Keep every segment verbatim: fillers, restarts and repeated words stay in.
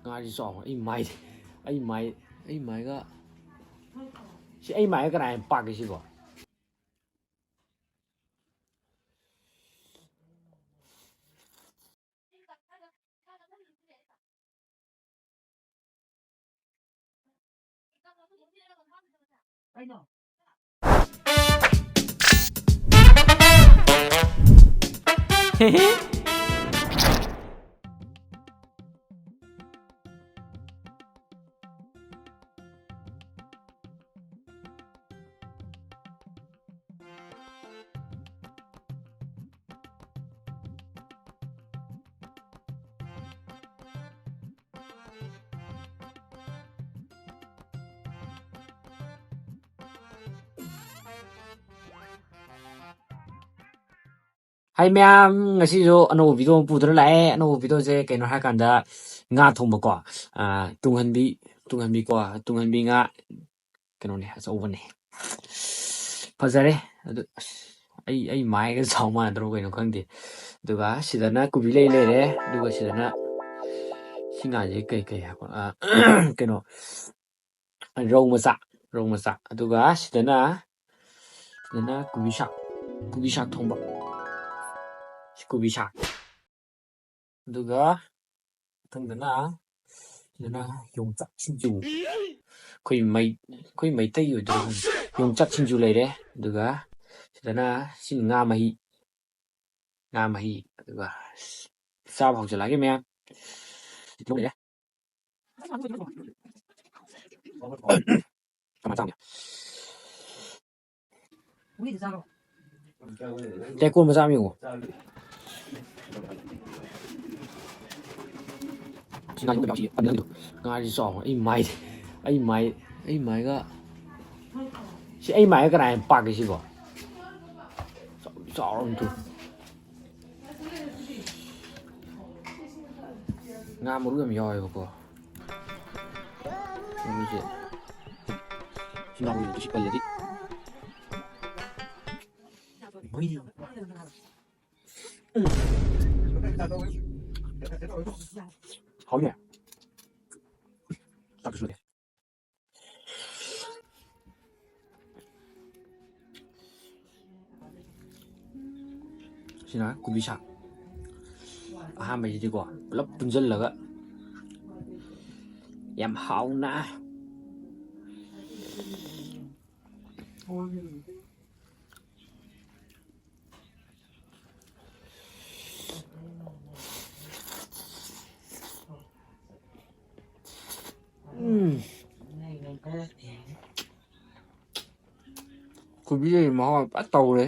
ꯉꯥꯁꯤ ꯆꯥꯎꯕ꯫ ꯑꯩ ꯃꯥꯏ, ꯑꯩ ꯃꯥꯏ, ꯑꯩ ꯃꯥꯏꯒ, ꯁꯤ ꯑꯩ ꯃꯥꯏꯒ ꯀꯅꯥ ꯍꯦꯟꯅ ꯄꯥꯛꯀꯦ ꯁꯤꯕꯣ? ꯍꯥꯏ ꯃꯌꯥꯝ, ꯉꯁꯤꯁꯨ ꯑꯅꯧꯕ ꯚꯤꯗꯤꯑꯣ ꯑꯃ ꯄꯨꯗꯨꯅ ꯂꯥꯛꯑꯦ꯫ ꯑꯅꯧꯕ ꯚꯤꯗꯤꯑꯣꯁꯦ ꯀꯩꯅꯣ ꯍꯥꯏꯔꯀꯥꯟꯗ, ꯉꯥ ꯊꯣꯡꯕꯀꯣ꯫ ꯑꯥ, ꯇꯨꯡꯍꯟꯕꯤ, ꯇꯨꯡꯍꯟꯕꯤꯀꯣ, ꯇꯨꯡꯍꯟꯕꯤ ꯉꯥ ꯀꯩꯅꯣꯅꯦ, ꯑꯆꯧꯕꯅꯦ꯫ ꯐꯖꯔꯦ꯫ ꯑꯗꯨ ꯑꯁ, ꯑꯩ, ꯑꯩ ꯃꯥꯏꯒ ꯆꯥꯎ ꯃꯥꯟꯅꯗ꯭ꯔꯣ ꯀꯩꯅꯣ ꯈꯪꯗꯦ꯫ ꯑꯗꯨꯒ ꯁꯤꯗꯅ ꯀꯣꯕꯤ ꯂꯩ ꯂꯩꯔꯦ꯫ ꯑꯗꯨꯒ ꯁꯤꯗꯅ ꯁꯤ ꯉꯥꯁꯦ ꯀꯩ, ꯀꯩ ꯍꯥꯏꯕ? ꯑꯥ, ꯀꯩꯅꯣ, ꯔꯧ ꯃꯆꯥ, ꯔꯧ ꯃꯆꯥ꯫ ꯑꯗꯨꯒ ꯁꯤꯗꯅ, ꯁꯤꯗꯅ ꯀꯣꯕꯤ ꯁꯥꯛ, ꯀꯣꯕꯤ ꯁꯥꯛ ꯊꯣꯡꯕ꯫ ꯁꯤ ꯀꯣꯕꯤ ꯁꯥꯛ꯫ ꯑꯗꯨꯒ ꯃꯊꯪꯗꯅ, ꯁꯤꯗꯅ ꯌꯣꯡꯆꯥꯛ ꯁꯤꯡꯖꯨ꯫ ꯑꯩꯈꯣꯏ ꯃꯩ-, ꯑꯩꯈꯣꯏ ꯃꯩꯇꯩꯒꯤ ꯑꯣꯏꯗꯣꯏꯔꯥ ꯈꯪꯗꯦ꯫ ꯌꯣꯡꯆꯥꯛ ꯁꯤꯡꯖꯨ ꯂꯩꯔꯦ꯫ ꯑꯗꯨꯒ ꯁꯤꯗꯅ ꯁꯤ ꯉꯥ ꯃꯍꯤ, ꯉꯥ ꯃꯍꯤ꯫ ꯑꯗꯨꯒ ꯆꯥꯕ ꯍꯧꯖꯤꯜꯂꯛꯑꯒꯦ ꯃꯌꯥꯝ꯫ ꯂꯩꯔꯦ꯫ ꯇꯦꯀꯣ ꯃꯆꯥ ꯑꯃ ꯌꯦꯡꯉꯣ꯫ ꯁꯤ ꯉꯥꯁꯤ ꯌꯥꯝ ꯆꯥꯎ-, ꯉꯥꯁꯤ ꯆꯥꯎꯕ꯫ ꯑꯩ ꯃꯥꯏ, ꯑꯩ ꯃꯥꯏ, ꯑꯩ ꯃꯥꯏꯒ, ꯁꯤ ꯑꯩ ꯃꯥꯏꯒ ꯀꯅꯥ ꯍꯦꯟꯅ ꯄꯥꯛꯀꯦ ꯁꯤꯕꯣ? ꯆꯥꯎ-, ꯆꯥꯎꯔꯕꯅꯤ ꯇꯨ꯫ ꯉꯥ ꯃꯔꯨ ꯌꯥꯝ ꯌꯥꯎꯋꯦꯕꯀꯣ꯫ ꯃꯔꯨꯁꯦ꯫ ꯁꯤ ꯉꯥ ꯃꯔꯨꯁꯦ ꯁꯤ ꯄꯜꯂꯗꯤ꯫ ꯎꯝ꯫ ꯍꯥꯎꯅꯦ꯫ ꯇꯛꯁꯨ ꯂꯩ꯫ ꯁꯤꯅ ꯀꯣꯕꯤ ꯁꯥꯛ꯫ ꯑꯍꯥꯟꯕꯁꯤꯗꯤꯀꯣ ꯄꯨꯂꯞ ꯄꯨꯟꯁꯤꯜꯂꯒ ꯌꯥꯝ ꯍꯥꯎꯅ꯫ ꯎꯝ꯫ ꯀꯣꯕꯤꯁꯦ ꯃꯍꯥꯎ ꯐꯖ ꯇꯧꯔꯦ꯫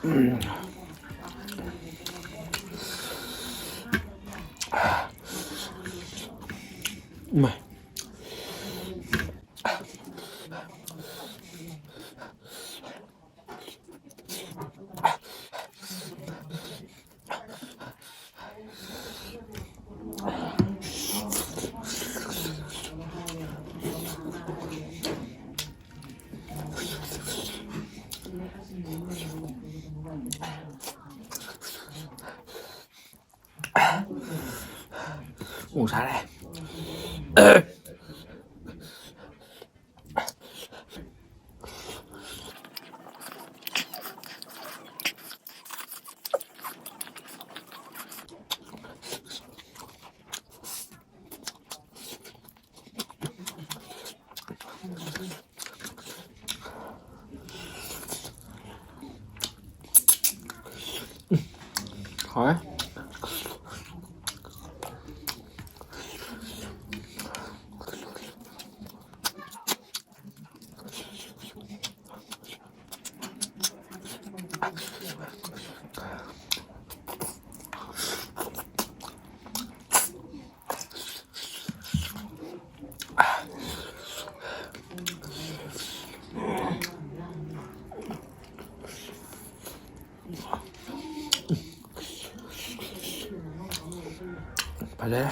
ꯎꯝ꯫ ꯑꯣ, ꯁꯥꯔꯦ꯫ ꯍꯥꯎꯋꯦ꯫ ꯐꯖꯔꯦ꯫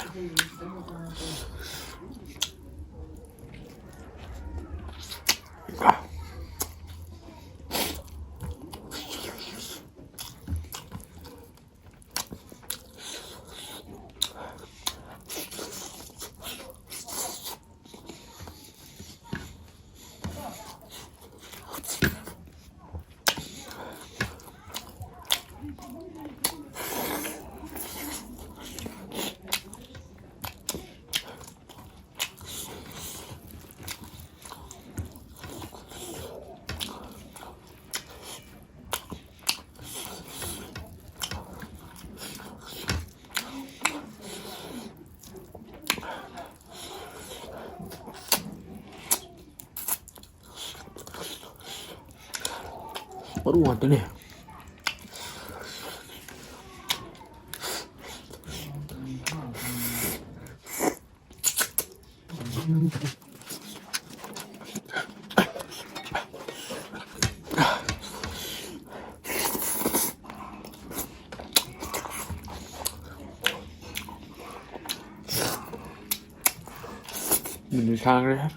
ꯃꯔꯨ ꯉꯥꯛꯇꯅꯦ꯫ ꯃꯤꯅꯤꯠ ꯁꯥꯡꯈ꯭ꯔꯦ꯫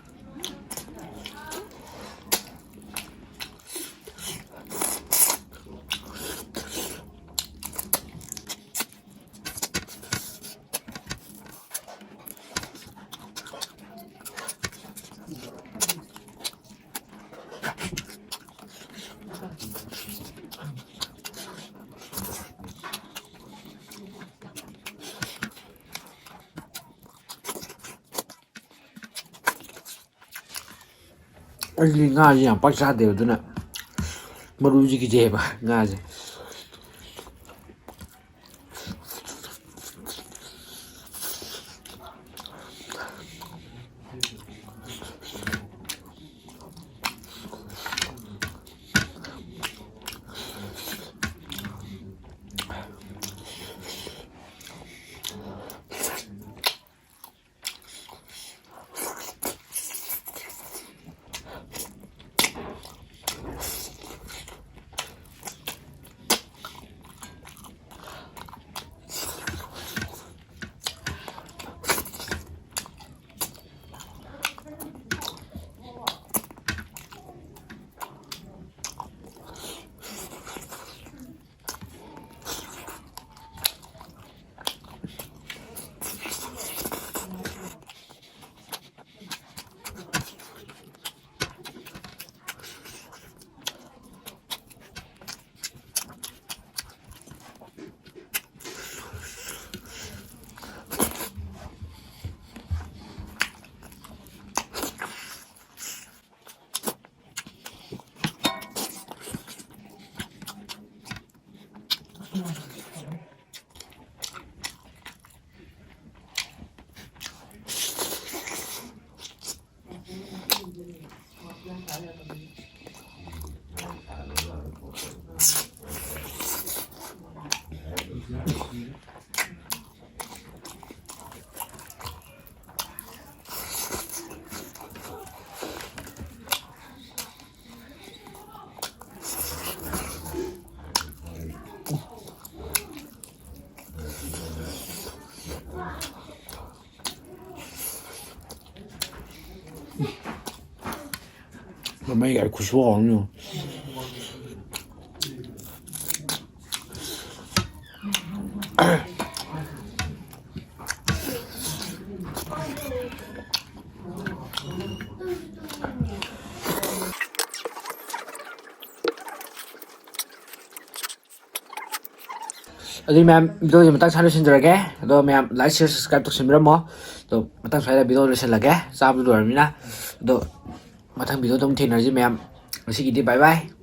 ꯑꯩꯗꯤ ꯉꯥꯁꯦ ꯌꯥꯝ ꯄꯥꯛ ꯆꯥꯗꯦꯕ, ꯑꯗꯨꯅ ꯃꯔꯨꯁꯤ ꯀꯤꯖꯩꯌꯦꯕ ꯉꯥꯁꯦ꯫ ꯃꯩꯒ ꯈꯨꯁꯨ ꯍꯥꯎꯅꯤ꯫ ꯑꯗꯨꯗꯤ ꯃꯌꯥꯝ, video ꯁꯤ ꯃꯇꯥꯡ ꯁ꯭ꯋꯥꯏꯗ ꯂꯣꯏꯁꯤꯟꯖꯔꯒꯦ꯫ ꯑꯗꯣ ꯃꯌꯥꯝ, like, share, subscribe ꯇꯧꯁꯤꯟꯕꯤꯔꯝꯃꯣ꯫ ꯑꯗꯣ ꯃꯇꯥꯡ ꯁ꯭ꯋꯥꯏꯗ video ꯂꯣꯏꯁꯤꯜꯂꯒꯦ, ꯆꯥꯕꯗꯨ ꯂꯣꯏꯔꯕꯅꯤꯅ꯫ ꯑꯗꯣ ꯃꯊꯪ video ꯗ ꯑꯃꯨꯛ ꯊꯦꯡꯅꯔꯁꯤ ꯃꯌꯥꯝ꯫ ꯉꯁꯤꯒꯤꯗꯤ bye bye꯫